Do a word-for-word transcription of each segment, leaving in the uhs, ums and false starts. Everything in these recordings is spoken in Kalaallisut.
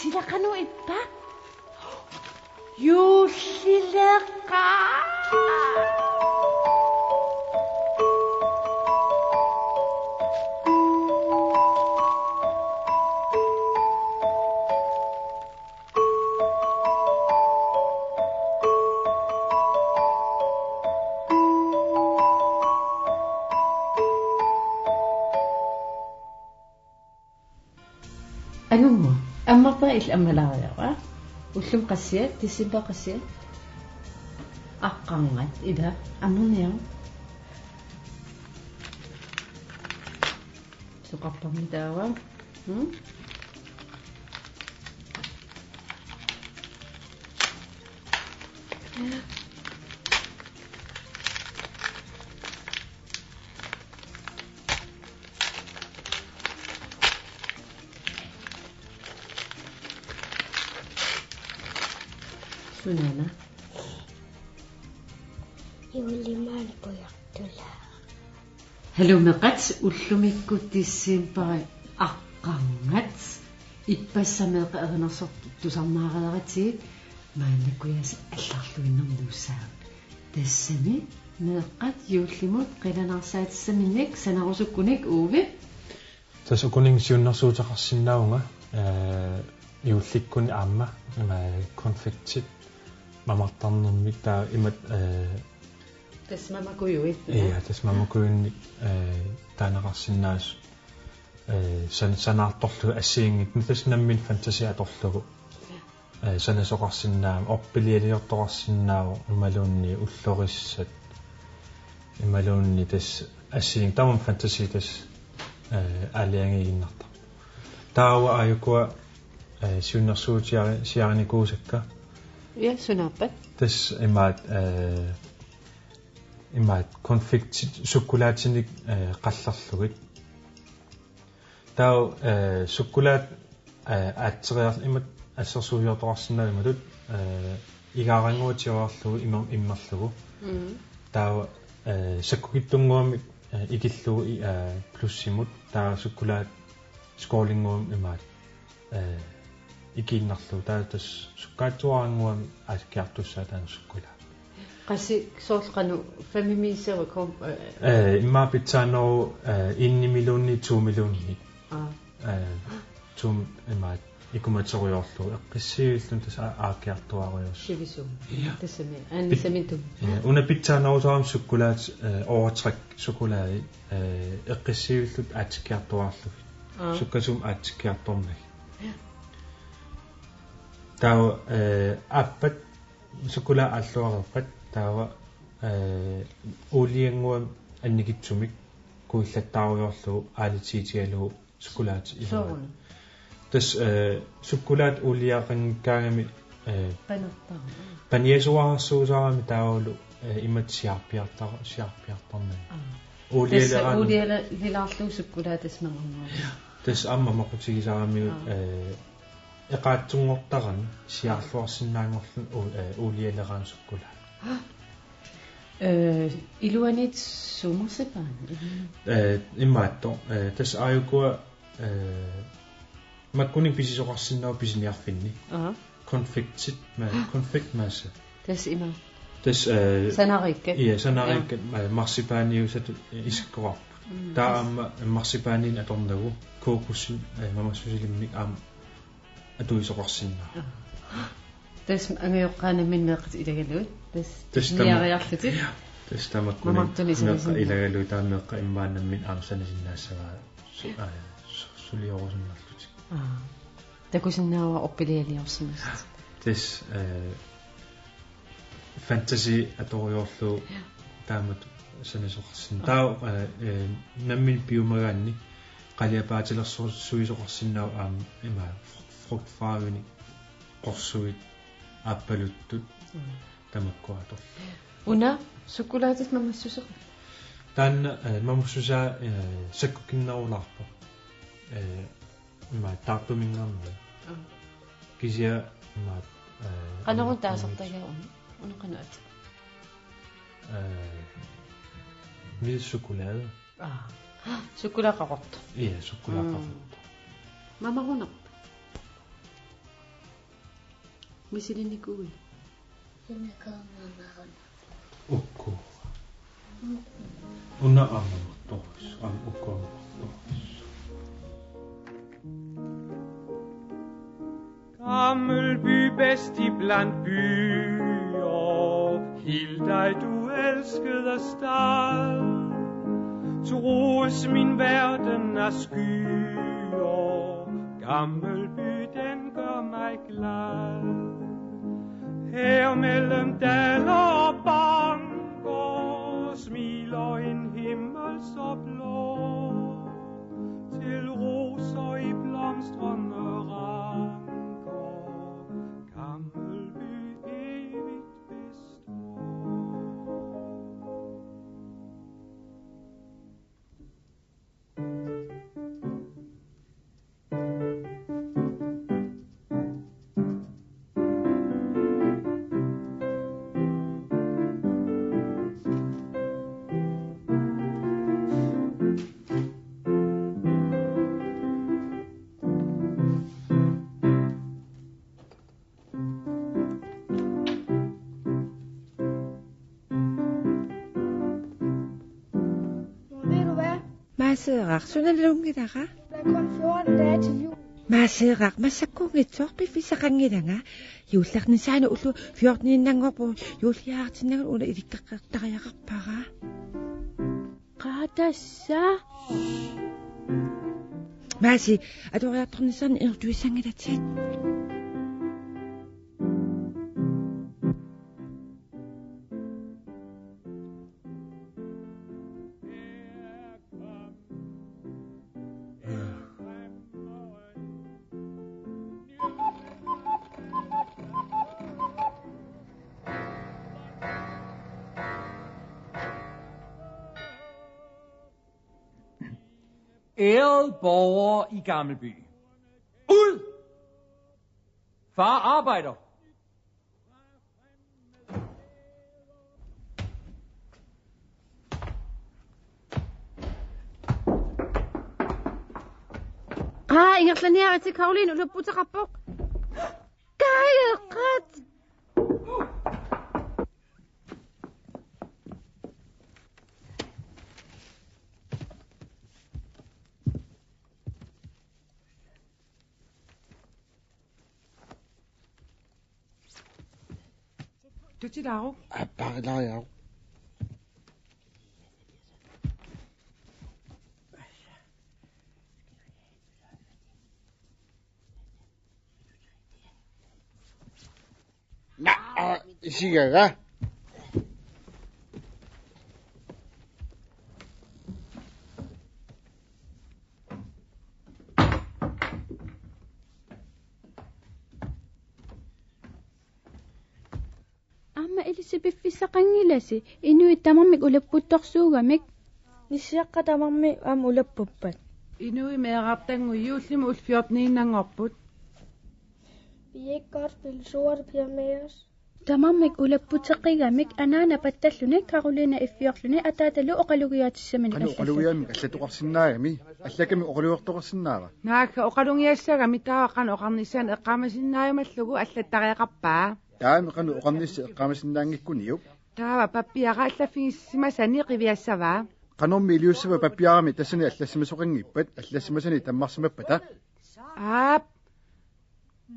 Ila qanoq ippa? Juullileqaaq. Angunnguaq. Ammartaa illit ammalaariaruk. Ullumi qassiat, decembarip qassiat? Aqqarngat, ila, ammarniaruk. Soqarparmi taava? Hmm? Sunaana? Juulimaani pujortulaaq. Hallo meeqqat, ullumikkut decembarip aqqarngat. Ippassaq meeqqat erinarsortut tusarnaareeratsigit, maannakkut aasiit allarluinnarniussaaq. Tassami meeqqat juullimut qilanaarsaatissaminnit sanarusukkunik, Uwe. Tassa ukuninnga siunnersuuteqarsinnaavunga, ee, juullikkuni aamma, ima, konfektit mamartarnermik taava imatut, ee, Tassa mamakujuit, ja, ja, tassa mamakujunnik, ee, taaneqarsinnaasut, ee, san-, sanaartorlugit assigiinngitsut, tassa nammineq fantasi atorlugu. Ja. Ee, sanasoqarsinnaammat, orpilialiortoqarsinnaavoq imaluunniit ullorissat. Imaluunniit tassa assigiinngitsunik, tamanna fantasi tassa, ee, aalajangiiginnartarpoq. Taava aajukua, ee, siunnersuutigisinnaanikuusakka. Ja, sunaappat? Tassa imaattoq, ee, imaattoq konfektit sukkulaatinik, ee, qallerlugit. Taava, ee, sukkulaat, ee, aatseriarl-, imatut assersuusiortoqarsinnaavoq imatut, ee, igaarannguaq tigoriarlugu imer-, immerlugu. Mm. Taava, ee, sakkukitsunnguamik, ee, ikillugu i-, ee, plussimut, taava sukkulaat skålinnguamik imaattoq, ee, ikiinnarlugu, taava tassa sukkaatsuarannguamik aatikkiartussaaq taanna sukkulaat. Qassit, soorlu qanoq, femimiissavat kom-, ee? Ee, immaqa pitsaaneruvoq, ee, enimiluunniit tomiluunniit. Aa. Ee, tom imaattoq ikumateriaaliorlugu eqqissiivilluni tassa a-, aakkiartuaarujoorsuuvoq. Sivisuumik. Ja. Tassami, annissaminut. Ja, una pitsaanerusarami sukkulaat, ee, overtræk sukkulaat, ee, eqqissiivillutik aatikkiartuaarlugit. Aa. Sukkasuumik aatikkiartornagit. Ja. Taava, ee, aappat sukkulaat aalluareerpat taava, ee, uuliannguamik annikitsumik kuillattaarujoorlugu aalatiitigalugu sukkulaat iluat. Sooruna? Tassa, ee, sukkulaat uuliaqanngikkaangami, ee, panertarami. Paniasuarsuusarami taavalu, ee, imatut siaarpiartar-, siaarpiartarnani. Aa. Uulialeraanni. Tassa uulialerilaarlugu sukkulaat tassa mamarneruvoq. Tassa aamma maqutigisaramiuk, aa, ee, eqaatsunngortarami siaarluarsinnaanngorluni uu-, ee, uulialeraanni sukkulaat. Ee, iluaniittut suut marsipaanit? Ee, imaattoq, ee, tassa aajukua, ee, makkuninnga pisisoqarsinnaavoq pisiniarfinni. Aha. Konfektit ma-, konfektmassa. Tassa ima. Tassa, ee, sanariikkat. Ja, sanariikkat, ja, ma-, marsipaaniusatut, ee, isikkoqarput. Mm. Taava aamma marsipaaninik atornagu kokosit, ee, mamassusilimmik aamma atuisoqarsinnaavoq. Aa. Tassa angajoqqaat nammineq meeqqat ilagalugit. Tassa, tassa tama-, niariarlutit. Ja. Tassa tamakkuninnga mamartunik meeqqat sanasinnaavoq. Ilagalugit taava meeqqat immaqa nammineq aamma sanasinnaassavaat su-, aa, su-, suliorusunnerlutik. Aa. Takusinnaavara orpilialiorsimasut. Tassa, ee, fantasi atorujoorlugu, ja, taamatut sanasoqarsin-. Aa. Taava, ee, ee, nammineq piumagaanni qaliapaatilersuisoqarsinnaavoq aamma ima frugtfarvenik qorsuit aappaluttut. Mm. Tamakkua atorlugit. Una sukkulaatip mamassuseq? Taanna, ee, mamassusaa, ee, sakkukinnerulaarpoq. Ee, ima taartuminngaanniit. Aa. Kisianni ima, ee, qanoruna taasartagaat una? Una qanoq ateq? Ee, hvid chokolade. Aa. Sukkulaat qaqortoq. Ja, sukkulaat, mm, qaqortoq. Mamarunarpoq. Misilinnikuuit? Sinnakaanngaannaruna. Ukku. Una aamma martoris, aamma ukku aamma martoris. Gammelby bedst iblandt byer, hil dig, du elskede stad. Trues min verden af skyer, Gammelby, den gør mig glad. Her mellem dale og banker smiler en himmel så blå, til roser i blomstrende ranker, Gammelby evigt består. Ved du hvad? Maaseeraq, sunalunngilara? Der er kun fjorten dage til jul. Maaseeraq, massakkuunngitsoq piffissaqanngilanga. Juullernissaanut ullut fjorteniinnanngorput juulliarartinnagulu una ilikkaqqartariaqarpara. Qaa tassa? Maasi, atoriartornissaanut inuttutissanngilatsigit. Ærede borgere i Gammelby. Ud! Far arbejder. Qaa, ingerlaniaritsi, Karoline ulapputeqarpoq. Kajeqat! Tutilaaruk. Apparilaariaruk. Naa, isigaga. Aamma ilissi piffissaqanngilasi, inuit tamarmik ulapputtorsuugamik. Nissiaqqat tamarmik aamma ulappuppat. Inuit meerartanngui juullimi ullut fjorteniinnanngorput. Vi er ikke godt spille sort, Per, med os. Tamarmik ulapputeqigamik, anaana pattalluni, Karoline effiorluni, ataatalu oqalugiaatissaminik. Qanoq oqalugiaamik allattoqarsinnaagami, allakkami oqalugiartoqarsinnaava? Naagga, oqalugiassagami, taava qanoq oqarnissaa eqqaamasinnaajumallugu allattariaqarpaa. Taava qanoq oqarnissaq eqqaamasinnaanngikkuniuk? Taava pappiara allaffigissimasani qiviassavaa. Qanormi iliussava pappiarami tassani allassimasoqanngippat, allassimasani tammarsimappata? Aap.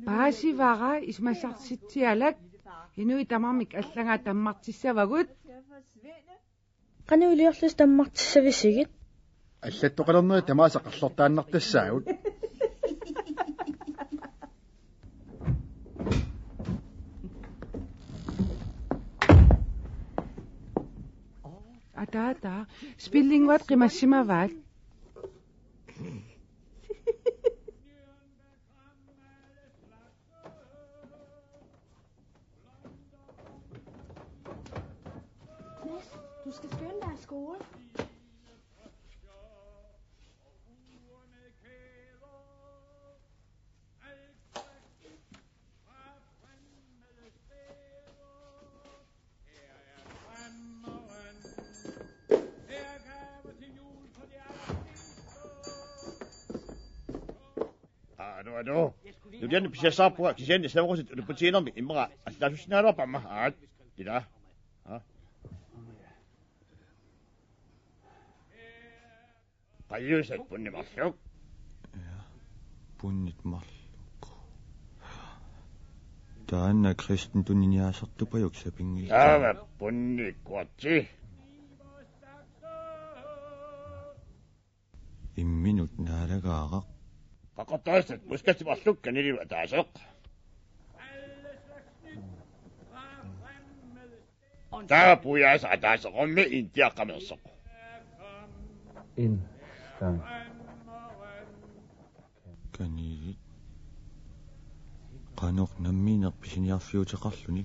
Paasivara, isumassarsitsialak, inuit tamarmik allagaat tammartissavagut. Qanoq iliorlusi tammartissavisigit? Allattoqalernerit tamaasa qarlortaannartassaagut. Ataata, spillinguat qimassimavaat. Mads, du skal skynde dig i skole. Alo, alo. Julianip pisiassaarpunga kisianni saveqqutit ulapputiginiarnermik immaqa allaassussinnaalerpara aamma. Aat. Ila. Aa. Qajuusat punnit marluk. Ja. Punnit marluk. Taanna kristendunit niaasartupajuk sapinngisaat. Taava punnit kuatsi. Imminut naalagaaraq. Qaqortorisat muskatsit marluk kanililu ataaseq. Taava puiaasa ataaseq rummi Indiaqqameersoq. Instant. Kanilit. Qanoq nammineq pisiniarfiuteqarluni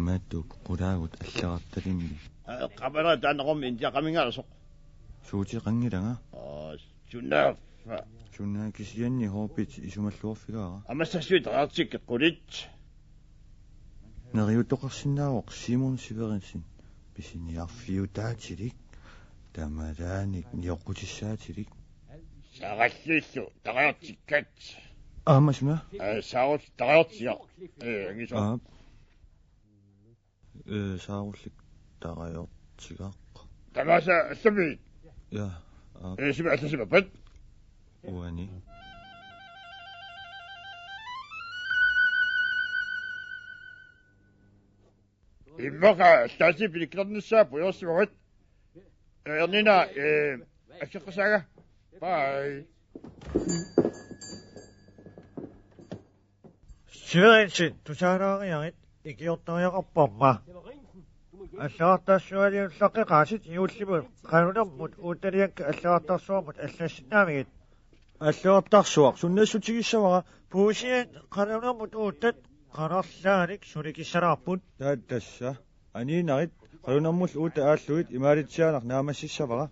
maattup qulaagut allarartalimmi. Aa, qamara taanna rummi Indiaqqaminngaarsoq. Suuteqanngilanga. Aa, sunaaffa. Suna kisianni hobbit isumalluarfigaara. Amassassuit taqartikki qulit. Neriuuttoqarsinnaavoq Simon Severinsen pisiniarfiutaatilik, tamalaanik nioqqutissaatilik. Saaralliullu taqartikkat. Aamma suna? Ee, Saarullik taqartiga. Ee, angisoq. Aap. Ee, Saarullik taqartigaq. Tamaasa allami. Ja, aap. Ee, sumi allasimappat? Uani. Immaqa allaasii pilikkilernissaa puiorsimagut. Ernina, ee, asseqqisaaga. Bye. Severinsen, tusaalaariarit, ikiortariaqarparma. Allarartarsualiullaqqeqaatit juullimut qalunermut uuttaliakkat allarartarsuarmut allassinnaavigit. Allarartarsuaq sunnaassutigissavara puusiat qalunermut uuttat qanorlaanik sulikissalaarput. Taava tassa. Aniinnarit, qalunermullu uuttat aallugit imaalitsiaannaq naammassissavara.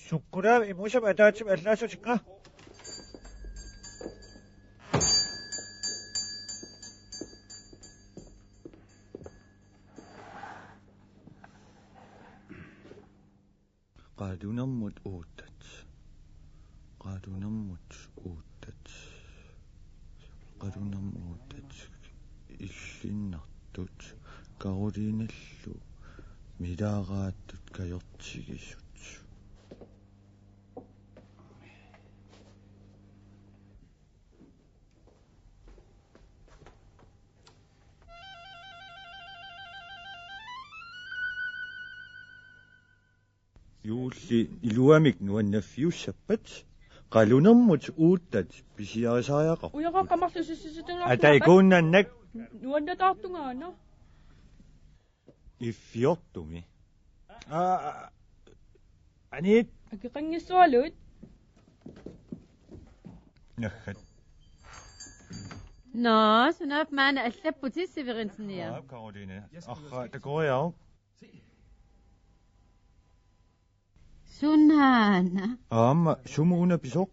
Sukkulaami imuusami ataatsimik allaassutinga. Qalunermut uuttat. Qalunermut uuttat. Qalunermut uuttat. Illinnartut. Karolinellu. Milaaraattut kajortigisut. Juulli iluamik nuannaffiussappat qalunermut uuttat pisiarisariaqarput. Ujaqaqqamarlu sissisitunngaartumappat. Ata ikuunnannak. Nuannataartungaana. Iffiortumi. Aa, anit. Akeqanngissualuit. Naggat. Nå, sunaaffa maanna allapputit Severinsenip. Aa, Karoline. Arra, takoriaruk. Sunaana. Aamma, sumut una pisoq?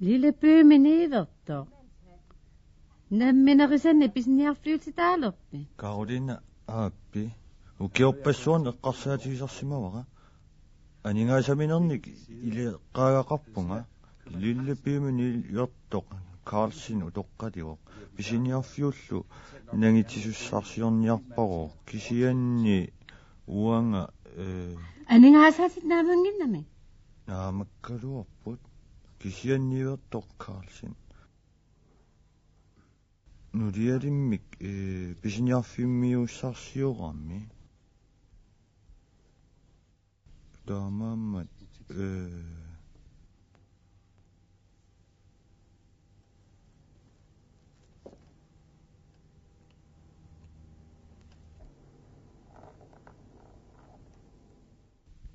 Lille By-mi niuertoq. Nammineq isanni pisiniarfiutitaalerpit? Karolina aappi. Ukiorpassuarni eqqarsaatigisarsimavara. Aningaasaminernik ileqqaagaqarpunga. Lille By-mi niuertoq Karlsen utoqqalivoq. Pisiniarfiullu nangitsisussarsiorniarparooq. Kisianni uanga, ee, Aningaasaatit naamannginnami? Naamakkaluarput. Kisianni niuertoq Karlsen. Nulialimmik, ee, pisiniarfimmiuussarsiorami. Taamaammat, ee,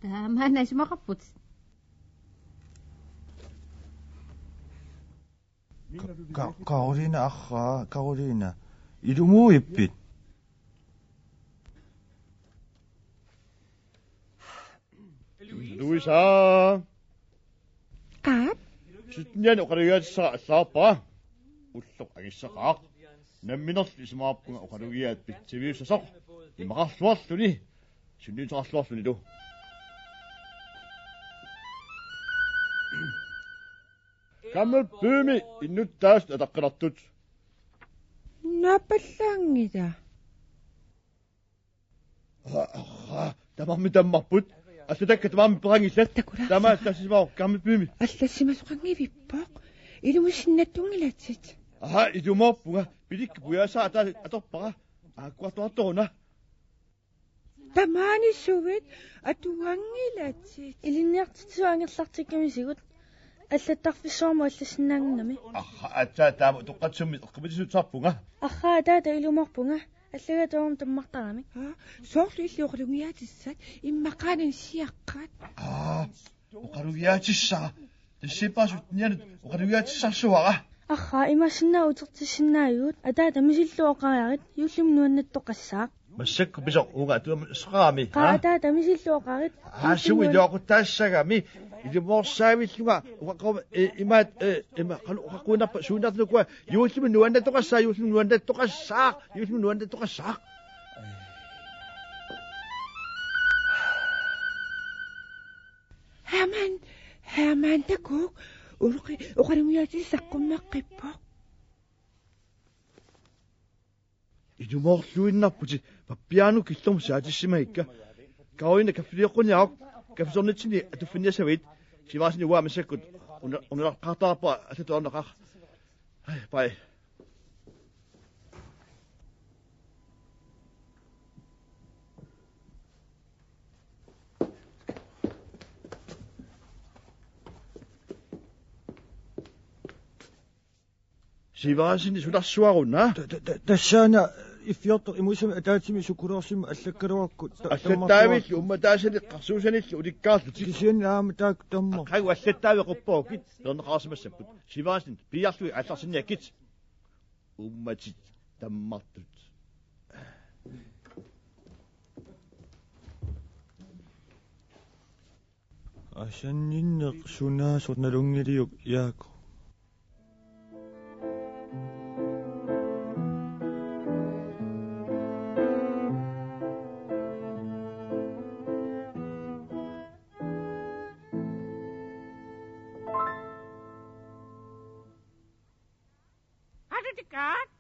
Taamaanna isumaqarputit. Ka-, Ka-, Karolina, arraa, Karolina. Ilumuuippit? Louisa. Aap? Syttenianni oqalugiaatissara allagarpara. Ulloq angissaqaaq. Namminerlu isumaqarpunga oqalugiaat pitsiviussasoq. Imaqarluarluni. Sunniuteqarluarlunilu. Gammel By-mi innuttaasut ataqqinartut. Naappallaanngila? Aa, tamarmik tammarput. Allatakkat tamarmik peqanngillat. Takulaarpara. Taama allassimasoq Gammel By-mi. Allassimasoqanngivippoq. Ilumut sinnattunngilatit? Aa, ilumoorpunga. Pilikka pujaasaa ata-, atorpara. Aakkuartuartoruna. Tamaani suvit atuanngilatit. Ilinniartitsisut angerlartikkamisigut. Allattarfissuarmut allassinnaannginnami. Arraa, aatsaat taama utoqqatsummik eqqumiitsussarpunga. Arraa, ataata, ilumoorpunga. Allagaat tamarmik tammartaramik. Aa, soorlu illit oqalugiaatissat immaqaana issiaqqat. Aa, oqalugiaatissara. Tassippaasut nianut oqalugiaatissarsuara. Arraa, imaassinnaavoq utertissinnaagigut. Ataata, misillugu oqariarit, juullimi nuannattoqassaaq. Massakkut pisoq uunga atuamut soqarami. Qaa, aa? Ataata, misillugu oqarit. Aa, juullimi sumi nuan- iluaquttaassagami. Ilumoorsaavillugu uqaquma, ee, imaat, ee, ima, qanoq uqaquinnarpa suunnartunukua, juullimi nuannattoqassaaq, juullimi nuannattoqassaaq, juullimi nuannattoqassaaq. Herman, Herman, takuuk, uloqi, oqalugiaatissat saqqummeqqippoq. Ilumoorluinnarputit, pappiaanut killormut saatissimagikka. Karolina, kaffilioqquniaruk, kaffisornitsinni atuffinniassavit. Sivaasini uanga massakkut una-, unalaqqaartarpara, allatut ajornaqaaq. Ai, bye. Sivaasini sularsuaruna? Ta-, ta-, ta-, tassaana iffiortoq imuussami ataatsimik sukkuloorsumik allakkaluarukku ta-, allattaavillu tammartuarukku. Uummataasanik qarsuusanillu ulikkaarlutik. Kisianni aamma taakku tamma. Aqagu allattaavequppookit peerneqarsimassapput. Sivaasinit piiarlugit aallartinniakkit. Uummatit tammartut. Asanninneq sunaasoq nalunngiliuk, Jaaku? Har du det godt?